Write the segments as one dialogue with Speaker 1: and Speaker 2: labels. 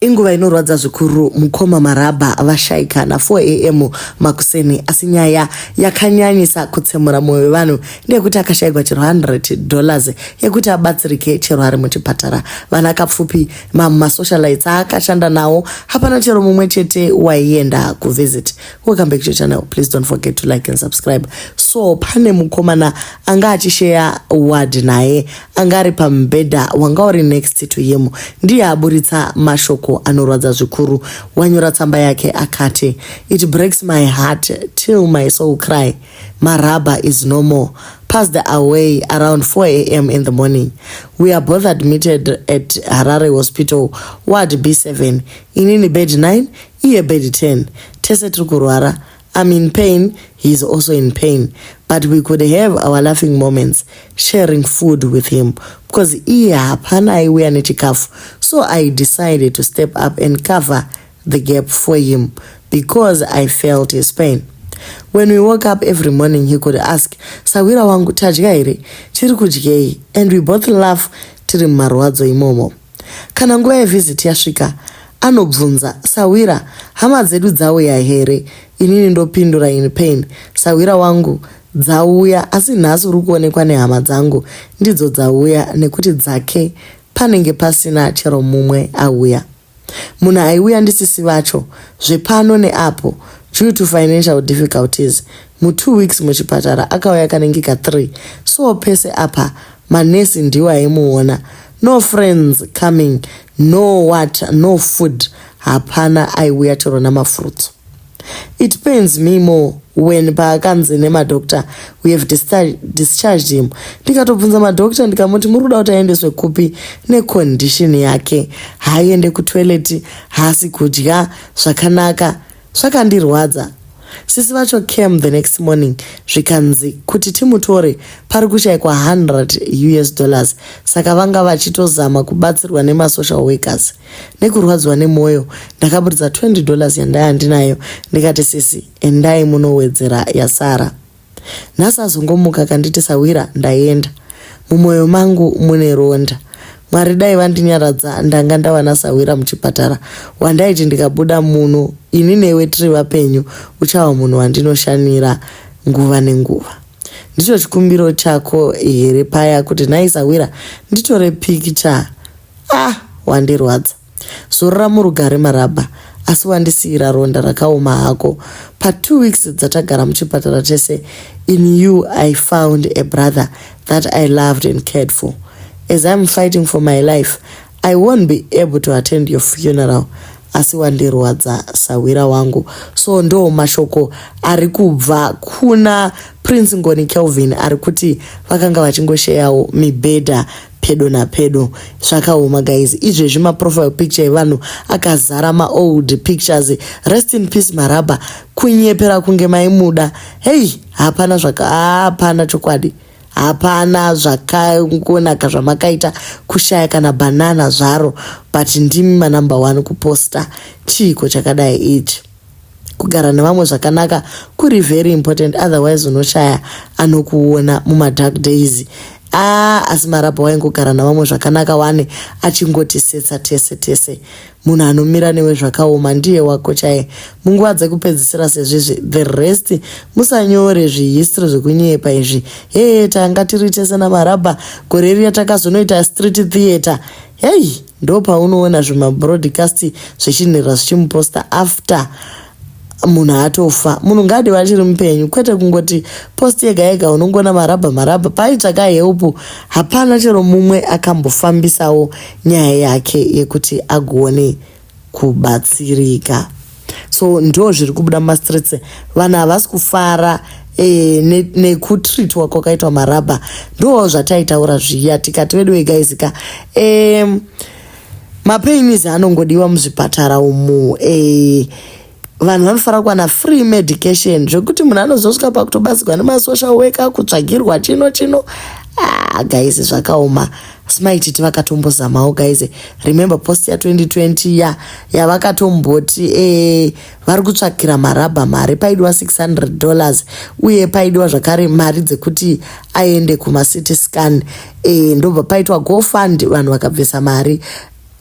Speaker 1: Inguva inorwadza zvikuru mukoma Marabha vashaika na 4 am makuseni asi nyaya yakanyanyisa kutsemura mwoyo wevanhu ndeyekuti akashaikwa chero 100 dollars yekuti abatsirike chero ari muchipatara. Vana Kapfupi mamwe masocialites aakashanda nawo hapana chero mumwe chete waienda kuvisit. Welcome back to your channel. Please don't forget to like and subscribe. So pane mukomana anga achisheya ward naye anga ari pamubhedha wanga uri next to him ndiye aburitsa mashoko anorwadza zvikuru. Wanyora tsamba yake akati, "It breaks my heart till my soul cry. Marabha is no more. Passed away around 4 a.m. in the morning. We are both admitted at Harare Hospital, ward B7. Inini bed 9, iye bed 10. Tese tiri kurwara. I'm in pain, he is also in pain. But we could have our laughing moments, sharing food with him because iye hapana aiuya nechikafu. So I decided to step up and cover the gap for him because I felt his pain. When we woke up every morning, he could ask, 'Sawira wangu tadya here? Tiri kudyei?' And we both laugh tiri mumarwadzo imomo. Kana nguva yevisit yasvika, anobvunza, 'Sawira, hama dzedu dzauya here?' Inini ndopindura in pain, 'Sawira wangu, dzauya asi nhasi uri kuonekwa nehama dzangu ndidzo dzauya nekuti dzake panenge pasina chero mumwe auya.' Munhu aiuya ndisisi vacho zvepano neapo due to financial difficulties. Mu2 weeks muchipatara akauya kanenge ka3. So pese apa manesi ndiwo aimuona. No friends coming, no water, no food. Hapana aiuya chero namafruits. It pains me more when paakanzi nemadoctor, 'We have discharged him.' Ndikatobvunza madoctor ndikamuti, 'Muri kuda kuti aendeswe kupi necondition yake? Haaende kutoilet, haasi kudya zvakanaka.' Zvakandirwadza. Sisi vacho came the next morning zvikanzi kuti timutore pari kushayikwa 100 US dollars, saka vanga vachitozama kubatsirwa nemasocial workers. Nekurwadziwa nemwoyo ndakaburitsa 20 dollars yandaya ndinayo ndikati, 'Sisi, endai munowedzera yasara.' Nhasi azongomuka akanditi, 'Sawira, ndaenda.' Mumwoyo mangu mune ronda. Mwari dai vandinyaradza. Ndanga ndawana sawira muchipatara wandaiti ndikabuda muno ini newe tiri vapenyu, uchava munhu wandinoshanira nguva nenguva. Ndicho chikumbiro chako here paya kuti nhai sawira nditore pikicha? Ah, wandirwadza. Zorora murugare Marabha, asi wandisiyira ronda rakaoma hako. Pa2 weeks dzatagara muchipatara tese, in you I found a brother that I loved and cared for. As I'm fighting for my life, I won't be able to attend your funeral, asi wandirwadza sawira wangu." So ndo mashoko ari kubva kuna Prince Ngoni Kelvin, ari kuti vakanga vachingosheyawo mibhedha pedo napedo. Zvakaoma guys. Izvezvi maprofile picture evanhu akazara maold pictures. Rest in peace Marabha. Kunyepera kunge maimuda. Hei, hapana zvaka, hapana chokwadi, hapana zvakangonaka zvamakaita, kushaya kana bhanana zvaro, but ndimi manumber one kuposta. Chiiko chakadai ichi? Kugara nevamwe zvakanaka kuri very important, otherwise unoshaya anokuona mumadark days. A, asi Marabha waingogara navamwe zvakanaka wane, achingotisetsa tese tese. Munhu anomira newe zvakaoma ndiye wako chaiye munguva dzekupedzisira sezvizvi. The rest musanyore zvihistory zvekunyepa izvi. Hee, tanga tiri tese naMarabha gore riya takazonoita street theatre. Hei, ndo paunoona zvimabroadcast zvechinhera zvichimuposta after munhu atofa. Munhu ngaadiwe achiri mupenyu, kwete kungoti post yega yega unongoona Marabha, Marabha. Paitsvaka help hapana chero mumwe akambofambisawo nyaya yake yekuti agone kubatsirika. So ndo zviri kubuda mumastreets. Vanhu havasi kufara nekutreatwa kwakaitwa Marabha. Ndo zvataitaura zviya tikati vedu vegaizika, mapains anongodiwa muzvipatara umu. Vanhu vanofanira kuwana free medication, zvekuti munhu anozosvika pakutobatsirwa nemasocial worker kutsvagirwa chino chino. Ah, guys, zvakaoma. Smaititi vakatombozamawo guys. Remember post ya2020 ya yavakatomboti vari kutsvakira Marabha mari? Paidiwa $600 uye paidiwa zvakare mari dzekuti aende kumaCT scan. Ndobva paitwa GoFund, vanhu vakabvisa mari.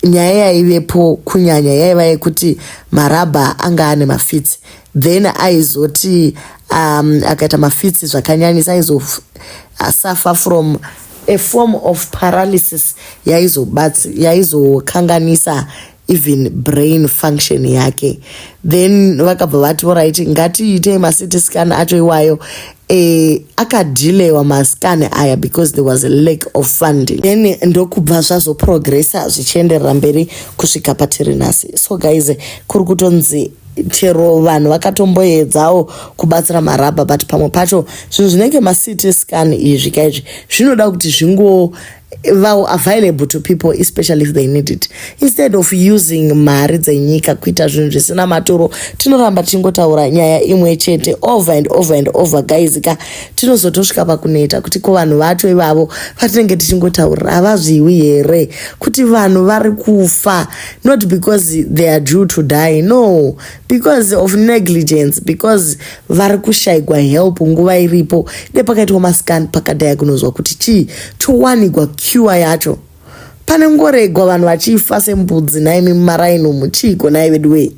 Speaker 1: Nyaya yaivepo kunyanya yaiva yekuti Marabha anga ane mafits, then aizoti akaita mafits zvakanyanyisa aizosuffer from a form of paralysis yaizokanganisa even brain function yake. Then vakabva vati, "Alright, ngatiitei maCT scan acho iwayo." Akadhilewa mascan aya because there was a lack of funding. Then ndokubva zvazoprogressa zvichienderera mberi kusvika patiri nhasi. So guys, kuri kutonzi chero vanhu vakatomboedzawo kubatsira Marabha, but pamwe pacho zvinhu zvinenge maCT scan izvi kaizvi zvinoda kuti zvingo vawo available to people, especially if they need it, instead of using mari dzenyika kuita zvinhu zvisina maturo. Tinoramba tichingotaura nyaya imwe chete over and over and over, guys ka. Tinozotosvika pakuneta kuti ko vanhu vacho ivavo vatinenge tichingotaurira havazviwi here kuti vanhu vari kufa, not because they are due to die, no, because of negligence, because vari kushayigwa help nguva iripo. Nepakaitwa mascan, pakadiagnoswa kuti chii, chowanikwa cure yacho, pane ngoregwa vanhu vachifa sembudzi naimi mumaraini umu. Chiiko nai vedu wei?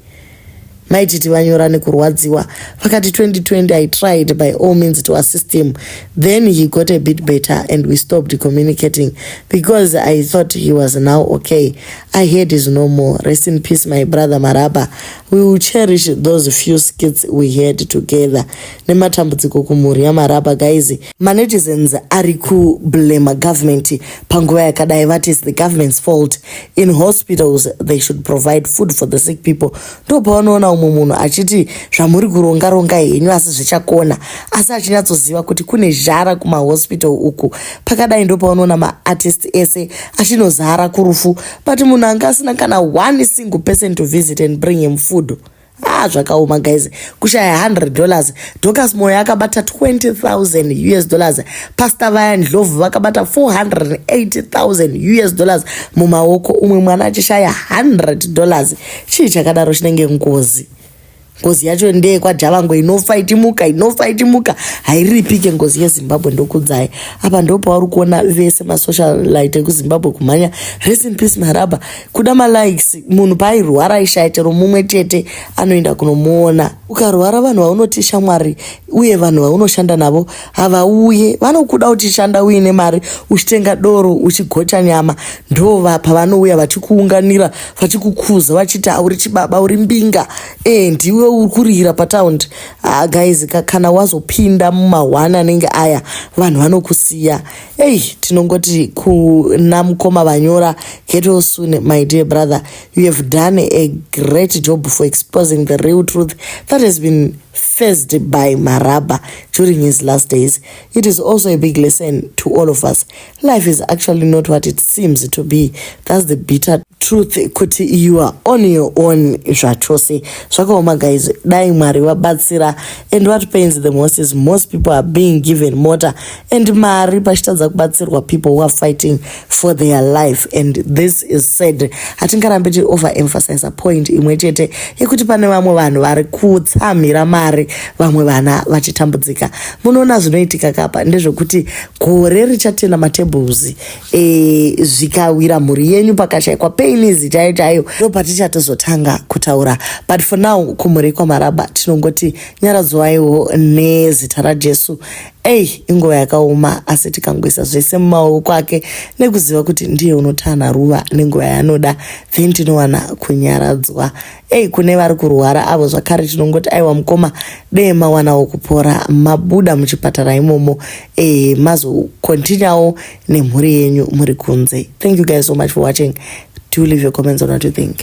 Speaker 1: Maititi vanyora nekurwadziwa vakati, "2020 I tried by all means to assist him. Then he got a bit better and we stopped communicating because I thought he was now okay. I heard is no more. Rest in peace, my brother Maraba. We will cherish those few skits we had together." Nematambudziko kumhuri yaMaraba, guys. Manetizens ari kublame government panguva yakadai. Vati is the government's fault. In hospitals they should provide food for the sick people. Ndo pavanoona umwe munhu achiti zvamuri kuronga ronga henyu asi zvichakona, asi achinyatsoziva kuti kune zhara kumahospital uku. Pakadai ndo paunoona maartist ese achinozara kurufu, but munhu anga asina kana one single person to visit and bring him food. Ah, zvakaoma guys, kushaya $100. Dorcas Moyo akabata US$20,000. Pastor Vaya Ndlovu vakabata US$480,000 mumaoko, umwe mwana achishaya $100. Chii chakadaro? Chinenge ngozi. Ngozi yacho ndeyekwaJavango, inofa ichimuka, inofa ichimuka, hairipike ngozi yeZimbabwe. Ndokudzai apa ndo pauri kuona vese masocialite ekuZimbabwe kumhanya, "Rest in peace, Maraba," kuda malikes. Munhu paairwara aishaya chero mumwe chete anoenda kunomuona. Ukarwara, vanhu vaunoti shamwari uye vanhu vaunoshanda navo havauye. Vanokuda uchishanda uine mari, uchitenga doro, uchigocha nyama. Ndova pavanouya vachikuunganira, vachikukuza, vachiti uri chibaba, uri mbinga, ndiwe uri kurira pataundi. Ah, guys, kana wazopinda mumahwana anenge aya, vanhu vanokusiya. Ei, tinongoti kuna mukoma vanyora, get well soon, my dear brother. You have done a great job for exposing the real truth that has been faced by Maraba during his last days. It is also a big lesson to all of us. Life is actually not what it seems to be. That's the bitter truth, kuti you are on your own zvachose. Zvakaoma guys, dai Mwari vabatsira. And what pains the most is most people are being given mota and mari pachitadza kubatsirwa people who are fighting for their life, and this is sad. Hatingarambi ti overemphasize point imwe chete yekuti pane vamwe vanhu vari kutsamhira mari, vamwe vana vachitambudzika. Munoona zvinoitika kapa ndezvekuti gore richatena matables, zvikawira mhuri yenyu, pakashayikwa painizi chaiyo chaiyo, ndo patichatozotanga kutaura. But for now, kumhuri kwaMaraba tinongoti nyaradzwaiwo nezita raJesu. Ei, inguva yakaoma, asi tikangoisa zvese mumaoko ake nekuziva kuti ndiye unotanha ruva nenguva yaanoda, then tinowana kunyaradzwa. Ei, kune vari kurwara avo zvakare tinongoti aiwa mukoma, dee mawanawo kupora, mabuda muchipatara imomo, mazokontinyawo nemhuri yenyu muri kunze. Thank you guys so much for watching. Do leave your comments on what you think.